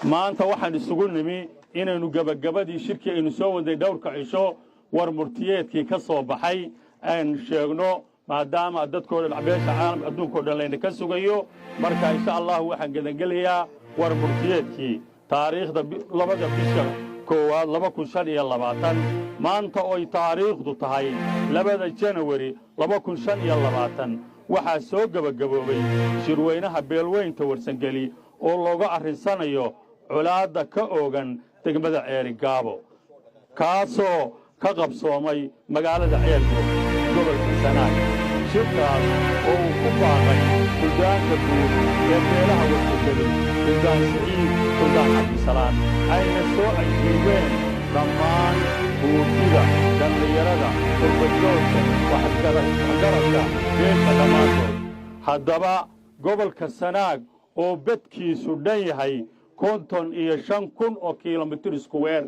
Maanta waxaan isugu nimi inaynu gebagabadii shirkii aynu soo waday dhowrka cisho, war murtiyeedkii ka soo baxay aynu sheegno, maadaama dadkoo dhan, beesha caalamka, adduunkao dhan layna ka sugayo. Marka insha Allahu waxaan gedangelayaa war murtiyeedkii. Taariikhda 2-da bisha 1-aad 2025, maanta oy taariikhdu tahay 2-da Janawari 2025, waxaa soo gebagaboobay shirweynaha beelweynta Warsangeli oo looga arrinsanayo colaadda ka oogan degmada Ceerigaabo, kaasoo ka qabsoomay magaalada Ceelbuur, gobolka Sanaag. Shirkaas oo uu ku baaqay suldaanka guud ee beelaha Warsangeli, Suldaan Siciid Suldaan Cabdisalaan, ayna soo ajiibeen dhammaan guurtida, dhallinyarada, qurbajoogta, waxgaradka beesha dhammaantood. Haddaba, gobolka Sanaag oo bedkiisu dhan yahay 55,000 oo kilomitir square,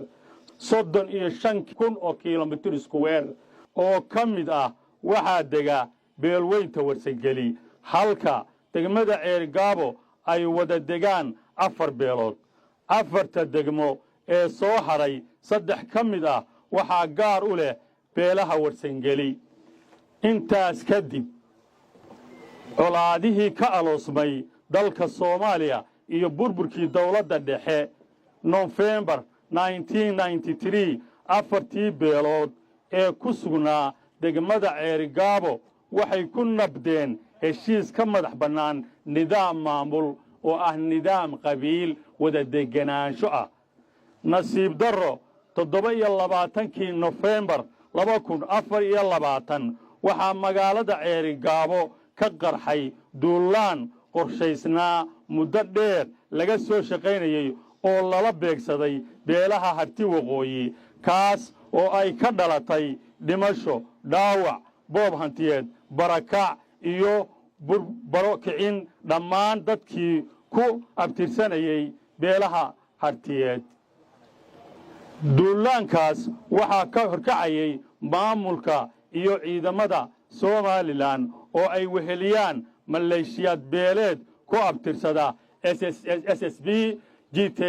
35,000 oo kilomitir square oo ka mid ah waxaa dega beelweynta Warsangeli, halka degmada Ceerigaabo ay wada degaan afar beelood. Afarta degmo ee soo hadhay, saddex ka mid ah waxaa gaar u leh beelaha Warsangeli. Intaas kadib, colaadihii ka aloosmay dalka Soomaaliya iyo burburkii dawladda dhexe Nofembar, afartii beelood ee ku sugnaa degmada Ceerigaabo waxay ku nabdeen heshiis ka madax bannaan nidaam maamul oo ah nidaam qabiil wada deganaansho ah. Nasiib darro, 27-kii Nofembar 2024 waxaa magaalada Ceerigaabo ka qarxay duulaan qorshaysnaa, muddo dheer laga soo shaqaynayey, oo lala beegsaday beelaha Harti Waqooyi, kaas oo ay ka dhalatay dhimasho, dhaawac, boob hantiyeed, barakac iyo baro kicin dhammaan dadkii ku abtirsanayey beelaha Hartiyeed. Duulaankaas waxaa ka horkacayay maamulka iyo ciidamada Somaliland oo ay weheliyaan maleeshiyaad beeleed ku abtirsada SSB, GT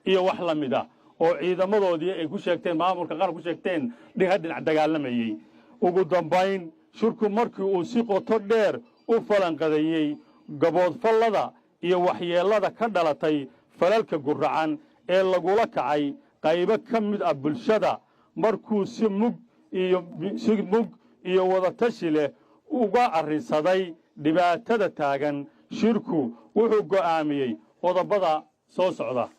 iyo wax la mid ah, oo ciidamadoodii ay ku sheegteen, maamulka qaran ku sheegteen, dhiga dhinac dagaalamayey. Ugu dambayn, shirku markii uu si qoto dheer u falanqadeeyey gaboodfallada iyo waxyeellada ka dhalatay falalka guracan ee lagula kacay qaybo ka mid ah bulshada, markuu si mug iyo wadatashi leh uga arrinsaday dhibaatada taagan, shirku wuxuu go'aamiyey qodobada soo socda.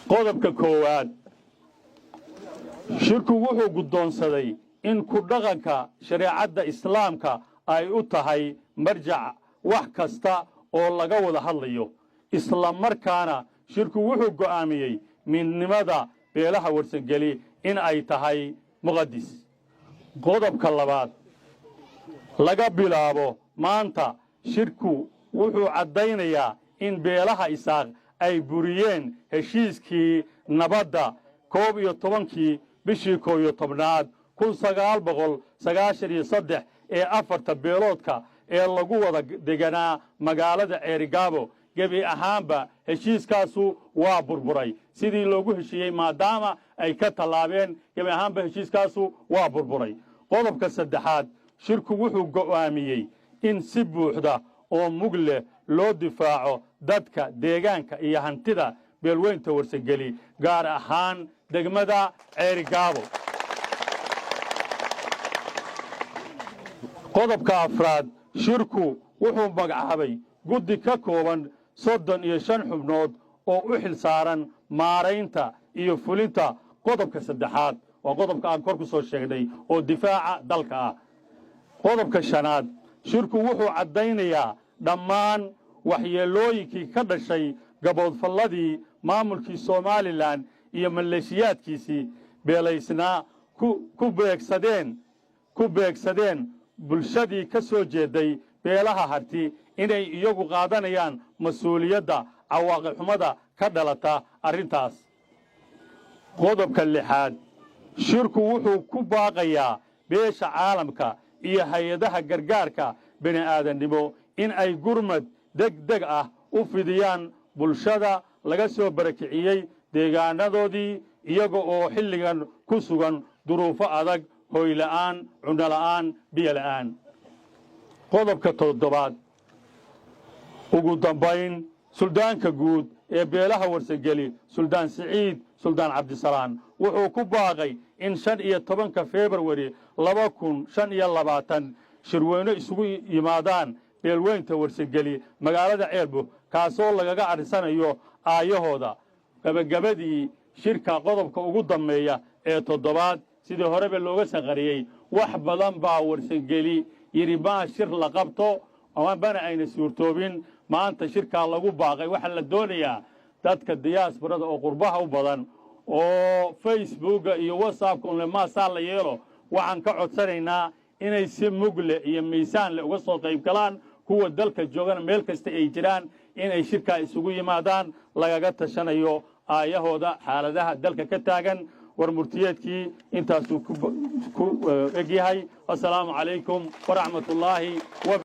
Qodobka koowaad: shirku wuxuu guddoonsaday in ku dhaqanka shareecadda Islaamka ay u tahay marjac wax kasta oo laga wada hadlayo. Isla markaana shirku wuxuu go'aamiyey midnimada beelaha Warsangeli in ay tahay muqadis. Qodobka labaad: laga bilaabo maanta, shirku wuxuu caddaynayaa in beelaha Isaaq ay buriyeen heshiiskii nabadda 11-kii bishii 11-aad 1993 ee afarta beeloodka ee lagu wada deganaa magaalada Ceerigaabo. Gebi ahaanba heshiiskaasu waa burburay. Sidii loogu heshiiyey maadaama ay ka tallaabeen, gebi ahaanba heshiiskaasu waa burburay. Qodobka saddexaad: shirku wuxuu go'aamiyey in si buuxda oo mug leh loo difaaco dadka, deegaanka iyo hantida beelweynta Warsangeli, gaar ahaan degmada Ceerigaabo. Qodobka afraad: shirku wuxuu magacaabay guddi ka kooban 35 xubnood oo u xil saaran maaraynta iyo fulinta qodobka saddexaad, waa qodobka aan kor ku soo sheegnay oo difaaca dalka ah. Qodobka shanaad: shirku wuxuu caddaynayaa dhammaan waxyeellooyinkii ka dhashay gaboodfalladii maamulkii Somaliland iyo maleeshiyaadkiisii beelaysnaa ku beegsadeen bulshadii ka soo jeeday beelaha Harti, inay iyagu qaadanayaan mas-uuliyadda cawaaqib xumada ka dhalata arrintaas. Qodobka lixaad: shirku wuxuu ku baaqayaa beesha caalamka iyo hay-adaha gargaarka bini aadannimo. In ay gurmad deg deg ah u fidiyaan bulshada laga soo barakiciyey deegaanadoodii, iyaga oo xilligan ku sugan duruufo adag, hoyla'aan, cunno la'aan, biyo la'aan. Qodobka toddobaad, ugu dambayn, suldaanka guud ee beelaha Warsangeli, Suldaan Siciid Suldaan Cabdisalaan, wuxuu ku baaqay in 15-ka Februari 2025 shirweyno isugu yimaadaan beelweynta Warsangeli magaalada Ceelbuh, kaasoo lagaga arrisanayo aayahooda. Gabagabadii shirka, qodobka ugu dambeeya ee toddobaad, sidii horeba looga sanqariyey, wax badan baa Warsangeli yidhi maa shir la qabto, mana ayna suurtoobin. Maanta shirkaa lagu baaqay waxaa la doonayaa dadka diasporada oo qurbaha u badan oo Facebooka iyo WhatsAppka unle maasaa la yeelo. Waxaan ka codsanaynaa inay si mugle iyo miisaan le uga soo qayb galaan. Kuwa dalka joogana, meel kasta ay jiraan, inay shirkaa isugu yimaadaan lagaga tashanayo aayahooda, xaaladaha dalka ka taagan. War murtiyeedkii intaasuu ku egyahay. Assalaamu calaykum waraxmatullaahi.